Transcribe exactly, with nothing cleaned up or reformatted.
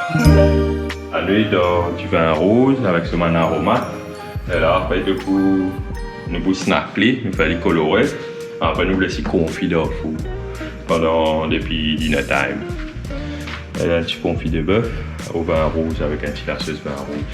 Anou dan divin rouz avek so bann aromat. E la, apre, nou pou, nou pou snack li, nou fer li kolore. Apre, nou les li konfi dan four pandan, depi dinner time. E la, enn ti konfi de bef o vin rouz avek enn ti lasos vin rouz.